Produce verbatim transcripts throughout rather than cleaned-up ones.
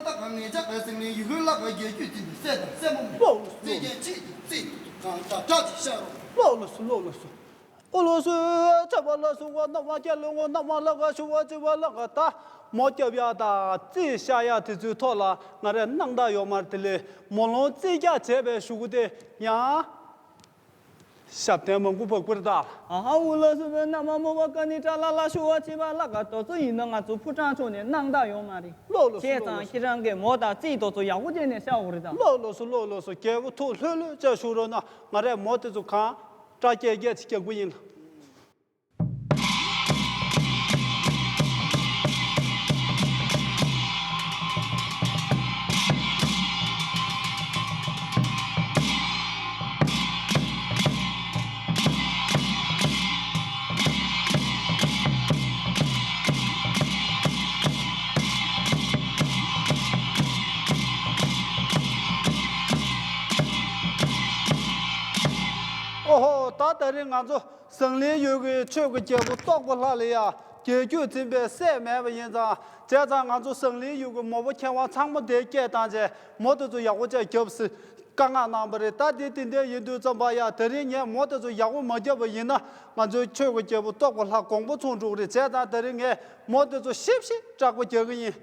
ལགས་ངེད་ཅག་གི་ཟིང་ལིང་ཡུལ་གྱི་ལྷ་ཁང་རྒྱལ་རྒྱུད་འཛིན་པའི་སྲས་དང་སྲས་མོ་མོ། ལོ་ལོ་སུ་རྩེ་རྒྱལ་ཆེ་གི་རྩེ་གང་དག་གྲགས་ཅིག་ཤར་རོ། ལོ་ལོ་སུ་ལོ་ལོ་སུ། ཨོ་ལོ་སུ། ཆབ་པ་ལ་སུ་བ་ནམ་མ་སྐྱ་ལོ་ངོ་ནམ་མ་ལ་ག་ཤུ་བ་ཅི་བ་ལ་ག་ད། མོ་སྐྱབས་ཡ་དང་རྩིས་བཤའ་ཡ་དེ་ཚོའི་ཐོག་ལ་ང་རས་སྣང་དག་ཡོད་མ་རེད། དེ་ལས་མོ་ལོང་རྩིས་རྒྱག་བྱས་པའི་གཞུག་གུ་དེ་ཡང་། ཞབས་བརྟན་མང་པོ་བབས་པར་གདའ། ཨ་ཧ་འུ་ལ་སུ་བོད་ན་མ་མོ་བ་ཀ་ནི་ཏྲ་ལ་ལ་ཤུ་བ་ཅི་བ་ལ་ག་དོ་ཚོ་ཡིན་ན་ང་ཚོ་ཕུ་ཀྲང་ཕྱོགས་ནས་སྣང་དག་ཡོད་མ་རེད། ལོ་ལོ་སུ་བྱས་ལོ་ལོ་ཙང་སུ། ཁྱེད་རང་གིས་མོ་དང་རྩིས་དོ་ཚོ་ཡག་པོ་བྱས་ནས་བཤའ་འོ་རེད་ད། ལོ་ལོ་སུ་ལོ་ལོ་སུ། རྒྱལ་པོ་ཐུགས་ལྷོད་ལྷོད་བྱས་བཞུགས་རོགས་གནང་། ང་རས་མོ་དེ་ཚོ་གང་སྐྲ་རྒྱས་རྒྱས་ཅིག་རྒྱག་གི་ཡིན། ཨོ་ཧོ། ད་དེ་རིང་ང་ཚོ་ཟངས་གླིང་ཡུལ་གྱི་ཆོས་ཀྱི་རྒྱལ་པོ་རྟོགས་པ་ལྷ་ལ་ཡ་རྒྱལ་རྒྱུད་འཛིན་པའི་སྲས་མེད་པ་ཡིན་ཙང་། བྱས་ཙང་ང་ཚོ་ཟངས་གླིང་ཡུལ་གྱི་མོ་པ་མཁས་དབང་ཚང་མ་དེ་སྐད་བཏང་བྱས་མོ་དེ་ཚོ་ཡག་པོ་བྱས་རྒྱབ་ཟེར་བཀའ་མངགས་གནང་བ་རེད། ད་དེ་དེ་འདྲ་ཡིན་དུས་ཙམ་པ་ཡ། དེ་རིང་ངས་མོ་དེ་ཚོ་ཡག་པོ་མ་རྒྱབ་པ་ཡིན་ན་ང་ཚོའི་ཆོས་ཀྱི་རྒྱལ་པོ་རྟོགས་པ་ལྷ་དགོངས་པ་ཚོམ་འགྲོ་གི་རེད། བྱས་ཙང་དེ་རིང་ངས་མོ་དེ་ཚོ་ཞིབ་ཞིབ་སྐྲག་པ་རྒྱག་གི་ཡིན།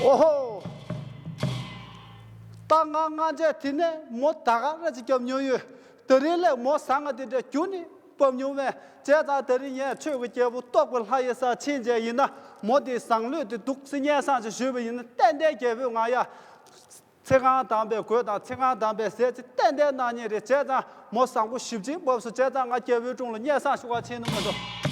ཨོ་ཧོ། ད་ང་སྔ་རྗེས་དེ་ནས་མོ་ད་ག་རེ་ཅིག་བརྒྱབ་མྱོང་ཡོད། དེ་རིང་ལས་མོ་བཟང་ང་དེ་འདྲ་རྒྱུན་ནས་བབས་མྱོང་མེད། བྱས་ཙང་དེ་རིང་ངས་ཆོས་ཀྱི་རྒྱལ་པོ་རྟོགས་པའི་ལྷ་ཡི་སར་ཕྱིན་བྱས་ཡིན་ན་མོ་དེ་བཟང་ལོས་དེ་འདུག་སེ་སྙན་སེང་ཅིག་ཞུས་པ་ཡིན་ན་ཏན་ཏན་རྒྱལ་པོས་ང་ཡ། ཚེ་གང་དམ་པའི་གོས་དང་ཚེ་གང་དམ་པའི་ཟས་ཅིག་ཏན་ཏན་གནང་ཉེ་རེད། བྱས་ཙང་མོ་བཟང་པོ་ཞིབ་ཅིང་བབས་སོ། བྱས་ཙང་ང་རྒྱལ་པོའི་དྲུང་ལ་སྙན་སེང་ཞུ་ག་ཕྱིན་ནི་མ་གཏོགས།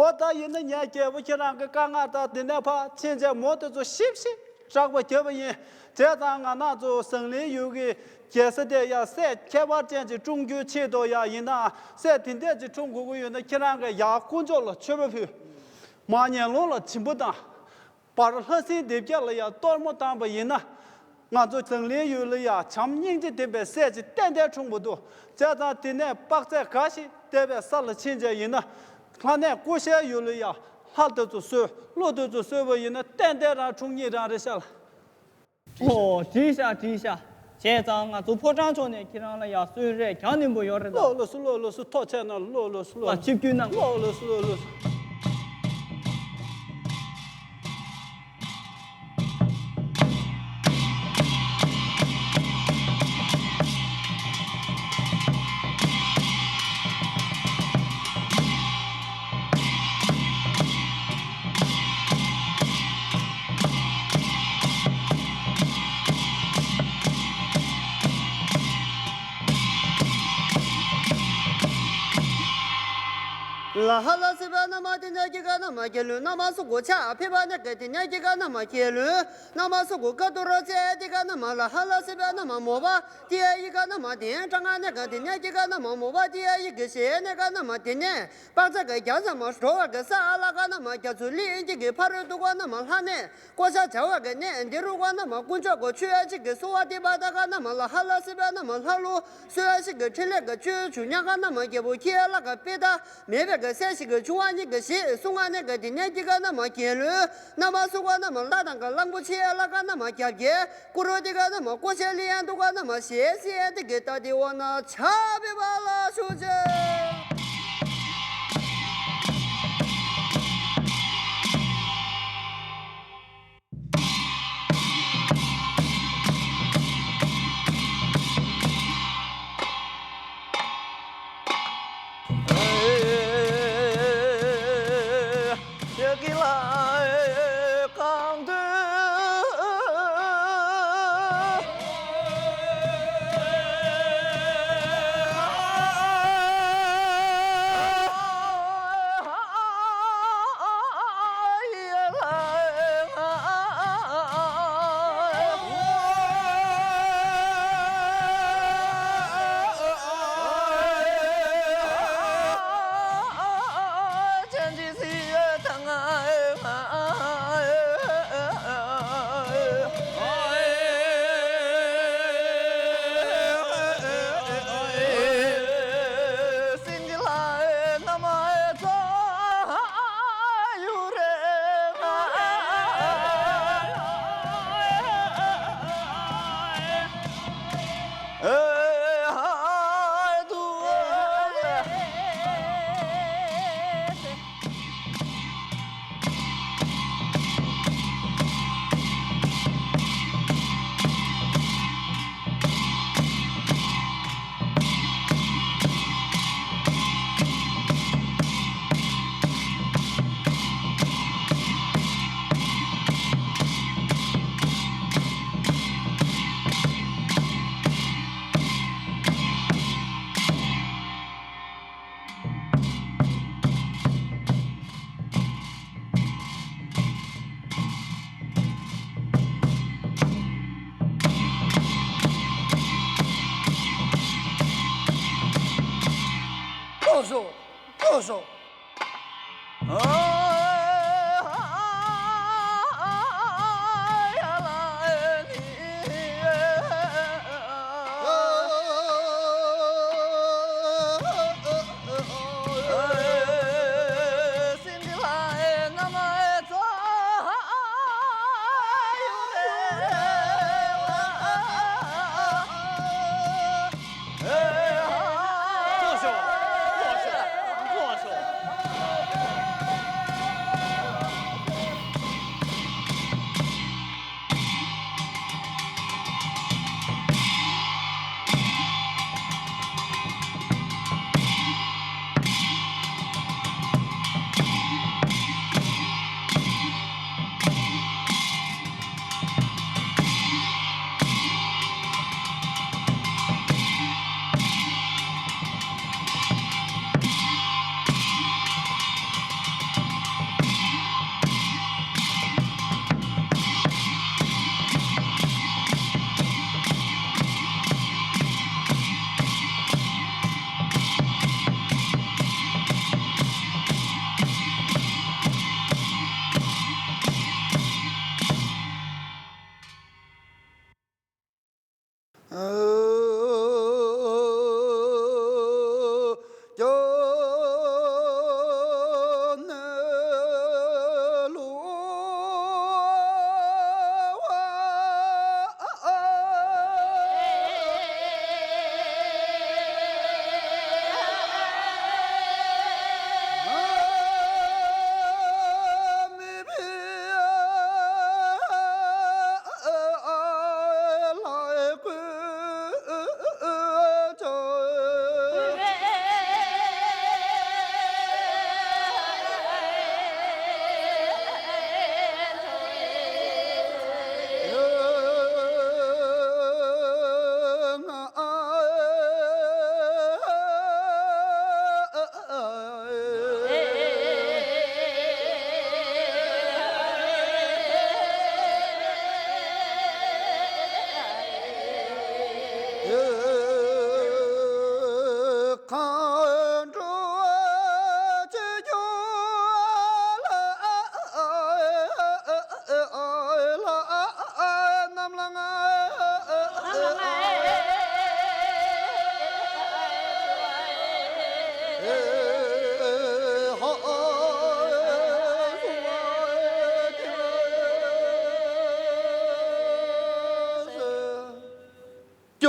འོ་ད་ཡིན་ན་ངས་རྒྱལ་པོ་ཁྱེད་རང་གི་བཀའ་མངགས་ལྟར་འདི་ནས་ཕར་ཕྱིན་བྱས་མོ་དེ་ཚོ་ཞིབ་ཞིབ་སྐྲག་པ་བརྒྱབ་པ་ཡིན། བྱས་ཙང་ང་རང་ཚོ་ཟངས་གླིང་ཡུལ་གྱི་རྒྱལ་ས་དེ་ཡང་སྲས་ཁྱད་པར་ཅན་ཅིག་འཁྲུངས་རྒྱུའི་ཆེད་དུ་ཡང་ཡིན་ན་སྲས་དེ་འདྲས་ཅིག་འཁྲུངས་དགོས་ཀྱི་ཡོད་ན་ཁྱེད་རང་གིས་ཡར་དཀོན་མཆོག་ལ་མཆོད་པ་ཕུལ། མར་ངན་སློང་ལ་སྦྱིན་པ་བཏང་། བར་ལྷ་སྲིན་སྡེ་བརྒྱད་ལ་ཡང་གཏོར་མ་བཏང་པ་ཡིན་ན། ང་ཚོ་ཟངས་གླིང་ཡུལ་ལ་ཡང་བྱམས་སྙིང་རྗེ་ལྡན་པའི་སྲས་ཅིག་ཏན་ཏན་འཁྲུངས་པ་འདུག་བྱས་ཙང་དེ་ནས་དཔག་ཚད་འགའ་ཞིག་འདས་པའི་ས་ལ་ཕྱིན་བྱས་ཡིན་ན། ལྷ་གནས་ཀུ་ཤའི་ཡུལ་ལ་ཡང་ ལྷ་དེ་ཚོ་གསོད། ཀླུ་དེ་ཚོ་གསོད་པ་ཡིན་ན་ཏན་ཏན་རང་འཁྲུངས་ཉིད་རང་རེད་ཤག་ལ། ཨོ། འགྲིག་ཤག་འགྲིག་ཤག་བྱས་ཙང་ང་ཚོ་ཕོ་བྲང་ཕྱོགས་ནས་ཁྱེད་རང་ལ་ཡར་གསོལ་རས་གྱང་རྣོན་པོ་ཡོད་རེད་ད། ལོ་ལོ་སུ་ལོ་ལོ་སུ་ཐོག་ཆད་ན་ལོ་ལོ་སུ་ལོ། ལ་ཆིབས་བསྒྱུར་གནང་། ལོ་ལོ་སུ་ལོ་ལོ་སུ། ལ་ཧ་ལ་སི་བ་ན་མ་དེ་ནས་ཀྱི་ག་ན་མ་གྱེ་ལུ་ན་མ་སུ་གོ་ཆ་ཕེ་བ་ནས་ག་དེ་ནས་ཀྱི་ག་ན་མ་གྱེ་ལུ་ན་མ་སུ་གོ་ཀ་ཏུ་རོ་ཚེ་དེ་ག་ན་མ་ལ་ཧ་ལ་སི་བ་ན་མ་མོ་བ་དེ་ཡི་ག་ན་མ་དེ་ཀྲང་ཨ་ནས་ག་དེ་ནས་ཀྱི་ག་ན་མ་མོ་བ་དེ་ཡི་གི་ཤེ་ནས་ག་ན་མ་དེ་ནས་པག་ཚ་ག་རྒྱ་ས་མ་འགྲོ་བ་ག་ས་ཨ་ལ་ག་ན་མ་རྒྱ་ཚུ་ལི་ཨིན་ཅི་གི་ཕ་རོལ་ཏུ་ག་ན་མ་ལྷ་ནས། ཀོ་ཤ་བྱ་བ་གི་གནས་འདི་རུ་ག་ན་མ་དཀོན་མཆོག་གི་ཆོས་ཨ་ཅིག་གི་གསོལ་བ་འདེབས་པ་ད་ག་ན་མ་ལ་ཧ་ལ་སི་བ་ན་མ་ལྷ་ལུ་གསོལ་ཨ་ཞིག་གི་ཕྲིན་ལས་གི་ཆོས་ཆུ་ཉག་ག་ན་མ་རྒྱལ་པོ་ཁྱི་ཨ་ལ་ག་དཔེ་ད་མེད་པའི་གི་སྲས་ཞིག་གི་ཆུང་བ་གཉིས་གི་ཞེས་གསུང་ང་ནས་གི་དེ་ནས་ཀྱི་ག་ན་མ་རྒྱལ་ལུས་ན་མ་སུ་ག་ན་མ་ལ་དང་གི་གླང་པོ་ཆེ་ཨ་ལ་ག་ན་མ་རྒྱབ་རྒྱལ་ཀུ་རུ་དེ་ག་ན་མ་ཀོ་ཤ་ལི་ཡན་དུ་ག་ན་མ་ཞེས་སི་ཨ་དེ་གི་ད་དེ་འོ་ན་ཆ་བེ་བ་ལ་ཤུ་ཅེ། ལགས་སོ། ལགས་སོ།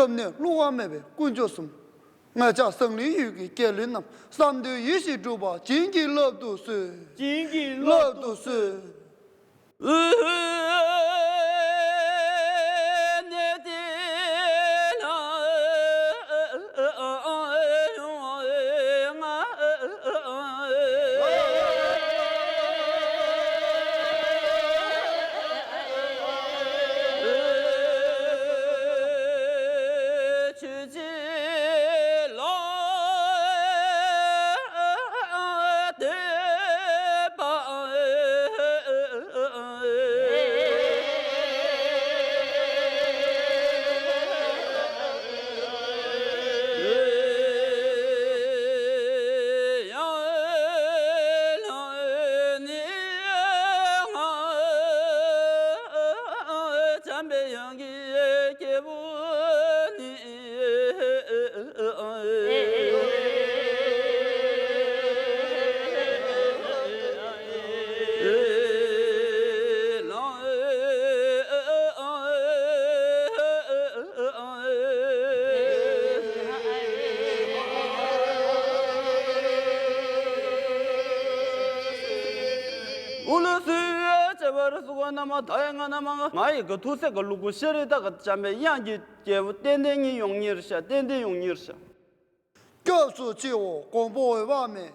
སྐྱབས་གནས་བསླུ་བ་མེད་པའི་དཀོན་མཆོག་གསུམ། ང་བཅས་ཟངས་གླིང་ཡུལ་གྱི་རྒྱལ་བློན་རྣམས། བསམ་དོན་ཡིད་བཞིན་འགྲུབ་པར་བྱིན་གྱིས་བརླབ་ཏུ་གསོལ། བྱིན་གྱིས་བརླབ་ཏུ་གསོལ། ཨུ་ལུ་སུའི་བྱེ་བར་སུ་གོ་ན་མ་ཐའི་ང་ན་མ་ང་ཡི་ག་ཐུགས་སྲས་ག་ལུ་གུ་ཤེ་རི་ད་ག་བྱམས་པའི་དབྱངས་ཀྱི་རྒྱལ་པོ་ཏན་ཏན་ཉིད་ཡོང་ཉེར་ཤ། ཏན་ཏན་ཡོང་ཉེར་ཤ། སྐྱབས་སུ་མཆིའོ། མགོན་པོ་འོད་དཔག་མེད།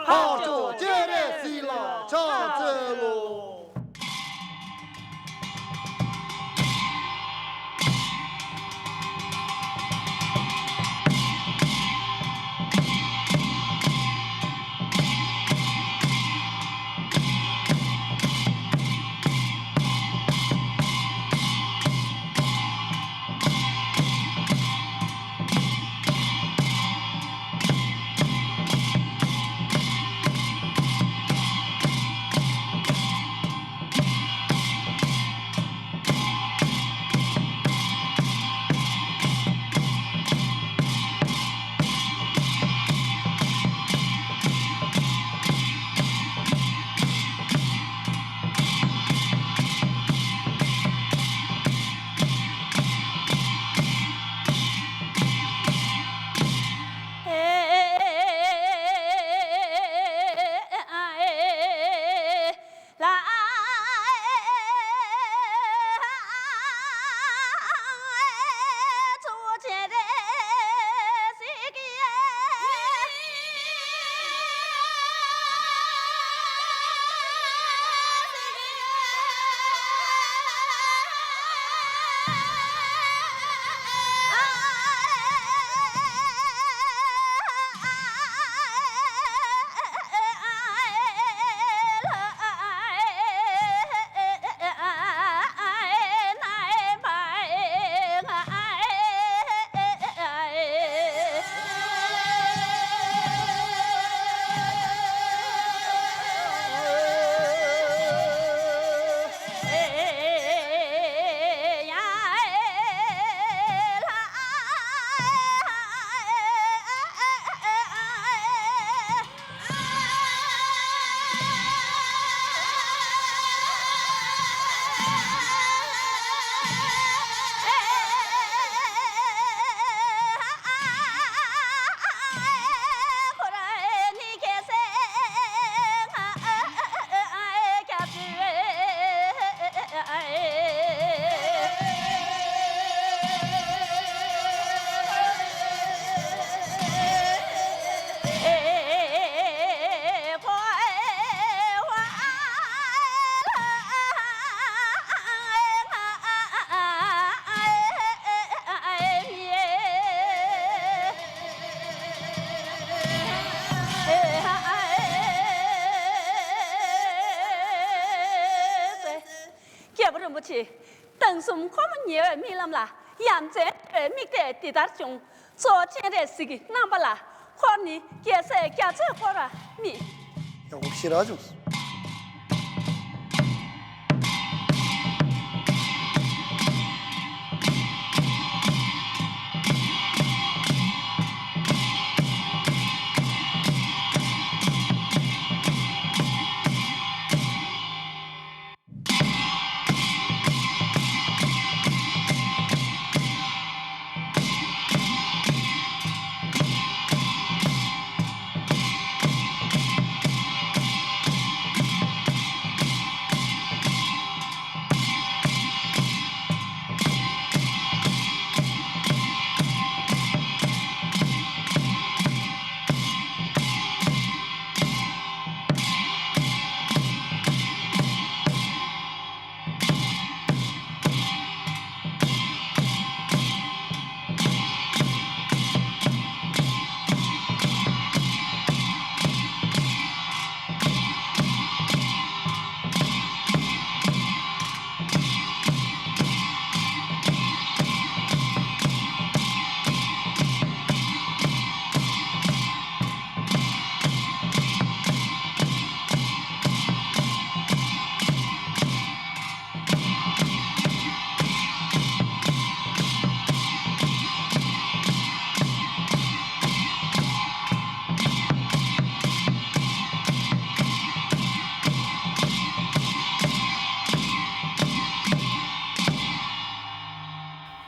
ཧཱ་ཅོ་སྤྱན་རས་གཟིགས་ལ་ཕྱག་འཚལ་ལོ། རྒྱལ་པོ་རིན་པོ་ཆེ། སྟེང་གསུམ་འཁོར་མོ་ཉེ་བའི་རྨི་ལམ་ལ་ཡ་མཚན་བའི་མིག་ལྟས་འདི་ལྟར་བྱུང་། གཙོ་བོ་སྤྱན་རས་གཟིགས་ཀྱི་རྣམ་པ་ལ་འཁོར་ནི་རྒྱལ་སྲས་རྒྱ་མཚོས་བསྐོར་བར་རྨིས། ཡག་པོ་ཞེ་དྲག་བྱུང་།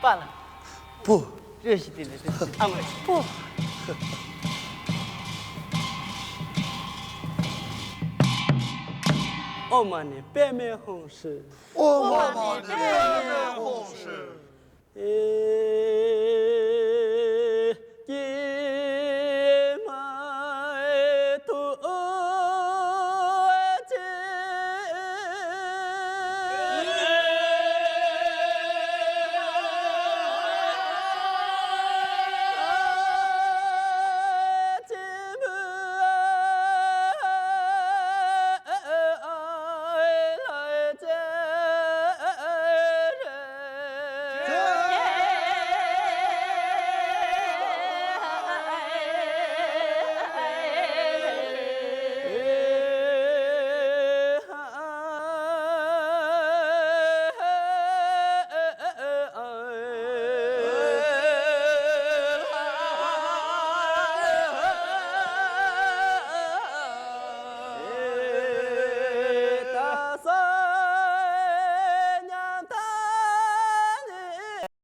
པ་ལ། པོ། བཀྲ་ཤིས་བདེ་ལེགས། བཀྲ་ཤིས་བདེ་ལེགས། ཨ་མ་ལེ། པོ། ཨོཾ་མ་ཎི་པདྨེ་ཧཱུྃ་ཧྲཱིཿ། ཨོཾ་མ་ཎི་པདྨེ་ཧཱུྃ་ཧྲཱིཿ། ཨེ།